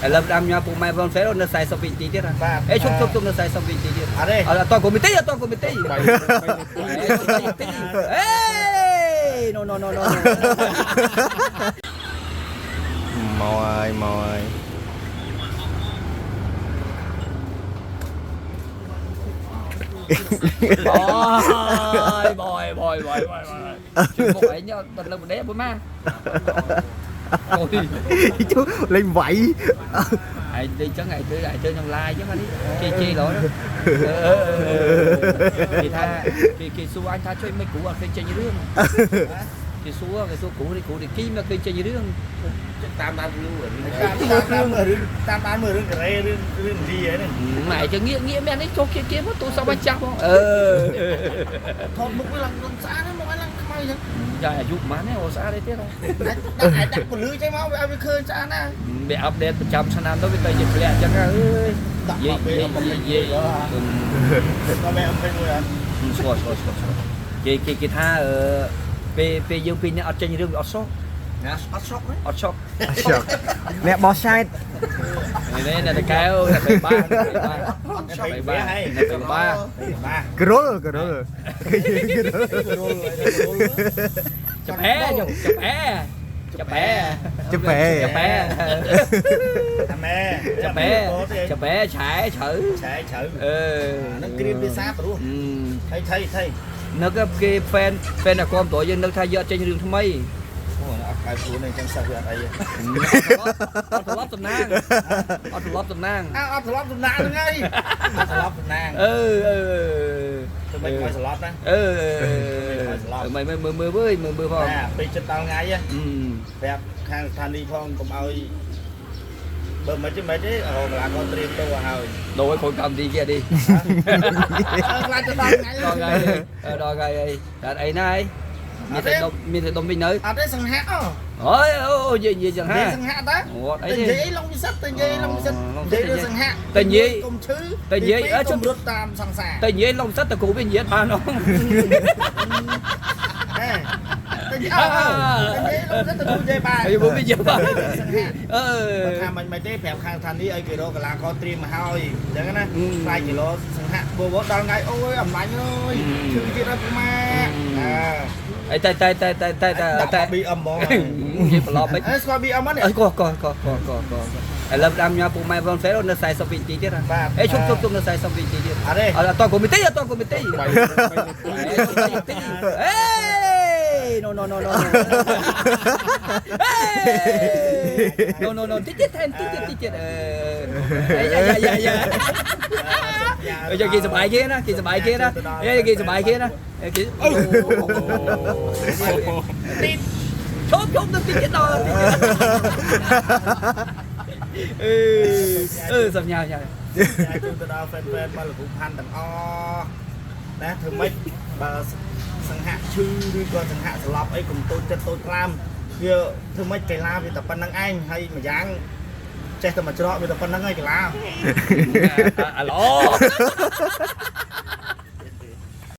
ឥឡូវដាំញ៉ាំពុកម៉ែបងហ្វេនៅ40វិនាទីទៀតអេឈប់ឈប់ឈប់នៅ40វិនាទីទៀត អត់ទេ អត់តកុំទីអត់តកុំទីអេ no no no no មកហើយមកហើយ អូយបយបយបយបយជួយមកឯងអត់លើម្ដេចពុកម៉ាអូយ chú lên vẫy ឯងទៅចឹងឯងធ្វើឯងធ្វើក្នុង live ចឹងនេះគេជេរឡូវគេថាគេគេសួរអញថាជួយមិនគ្រូអត់ឃើញចេញរឿងគេសួរគេសួរគ្រូនេះគ្រូនេះគីមកឃើញចេញរឿង តាមដានលូ តាមតាមមើលរឿងតាមដានមើលរឿងកូរ៉េរឿងរឿងឥណ្ឌាហ្នឹង ម៉ែចឹងងាកងាកមែននេះចូលគេគេមកទូរស័ព្ទឲ្យចាស់បងអឺ ថតមុខវាឡើងស្អាតហ្នឹងមកឲ្យឡើងខ្មៅចឹង ចាអាយុប៉ុន្មានទេអូស្អាតទេទៀត ដាក់ដាក់ដាក់ពលឺចឹងមកវាឲ្យវាឃើញស្អាតណាស់ វាអាប់ដេតប្រចាំឆ្នាំទៅវាទៅជាធ្លាក់ចឹងអើយ ដាក់ យេ មកពេលអំពេញ យេ មកពេលអំពេញមួយអត់ ស្គាល់ស្គាល់ស្គាល់គេគេគេថាអឺពេលពេលយើងពីរនាក់អត់ចេញរឿងវាអត់សោះ ណាអត់ស្រុកទេ អត់ឆុក Sọc. Nè bò sai នេះនេះតកែវតែទៅបានទៅបានទៅបាន បាទ Grol grol grol ចំអែចំអែចំអែ ចំអែ ចំអែ អាម៉ែ ចំអែចំអែឆែជ្រៅ ឆែជ្រៅ អឺ ហ្នឹងគ្រាមភាសាព្រោះថៃថៃថៃ នឹកគេ fan fan អាគាំទ្រយើងនឹកថាយកចេញរឿងថ្មី អូអត់ខ្លាចខ្លួនអញ្ចឹងសិស្សវាអត់អី អត់ត្រឡប់តំណាងអត់ត្រឡប់តំណាង អើអត់ត្រឡប់សំណាងហ្នឹងហើយអត់ត្រឡប់សំណាង អឺអឺ ធ្វើមិនឲ្យត្រឡប់ណា អឺមិនមើលមើលមើលវើយមើលមើលផង ណាពេលចិត្តដល់ថ្ងៃ អឺ ប្រាប់ខាងស្ថានីយ៍ផងកុំឲ្យបើមិនទេមិនទេរកកន្លងគាត់ត្រៀមទៅឲ្យហើយ ដូរឲ្យខូចកម្មវិធីគេនេះ អើខ្លាចទៅដល់ថ្ងៃ ដល់ថ្ងៃដល់ថ្ងៃអីដល់អីណាអីមានតែដុំមានតែដុំវិញនៅ អត់ទេសង្ហៈអូ អូយអូនិយាយនិយាយចឹងហា និយាយសង្ហៈតា អត់អី ទៅនិ ទេ យាយឡងវិសិទ្ធទៅនិយាយឡងវិសិទ្ធនិយាយរឿងសង្ហៈ ទៅនិយាយ កុំឈឺ ទៅនិយាយអើជុំ កុំរត់តាមសង្សារ តែនិយាយឡំសិតតែគ្រូវានិយាយបានអង ហេទៅនិយាយអើទៅនិយាយឡងវិសិទ្ធទៅគ្រូនិយាយបាន ហើយវានិយាយបាន សង្ហៈ អឺ បើថាមិនមិនទេប្រាប់ខាងស្ថានីយ៍ឲ្យគេរកកីឡាករត្រៀមមកហើយអញ្ចឹងណា អឺ ខ្លាចគីឡូសង្ហៈបវរដល់ថ្ងៃអូយអំឡាញ់អើយ អឺ ឈឺទៀតហើយពុកម៉ែអើ អីតែតែតែតែតែតែ ដាក់ តែ BM ហ្មង និយាយប្រឡប់មិន អេស្គាល់ BM ហ្នឹង អីកោកោកោកោកោកោឥឡូវដាំញ៉ាំពុកម៉ែបងហ្វេនៅ40វិនាទីទៀត បាទ អេឈប់ឈប់ឈប់នៅ40វិនាទីទៀត អត់ទេ អត់តកុំទីអត់តកុំទីអេ no no no no អេ no no no តិចទៀតថែមតិចទៀតតិចទៀតអឺអាយ៉ាយ៉ាយ៉ាអើគេសប្បាយគេណាគេសប្បាយគេណាអេគេសប្បាយគេណាគេអូទីឈប់ឈប់ទៅតិចទៀតដល់តិចទៀតអឺអឺសំញ៉ាំញ៉ាំ ជូនទៅដល់ fan fan មកលោកគ្រូផាន់ទាំងអស់ណាធ្វើម៉េចបើសង្ហៈឈឺឬក៏សង្ហៈស្លាប់អីកុំតូចចិត្តតូចថ្លើមវាធ្វើម៉េចកីឡាវាតែប៉ុណ្្នឹងឯងហើយម្យ៉ាងចេះតែមកច្រកវាតែប៉ុណ្្នឹងឯងកីឡា អាឡូ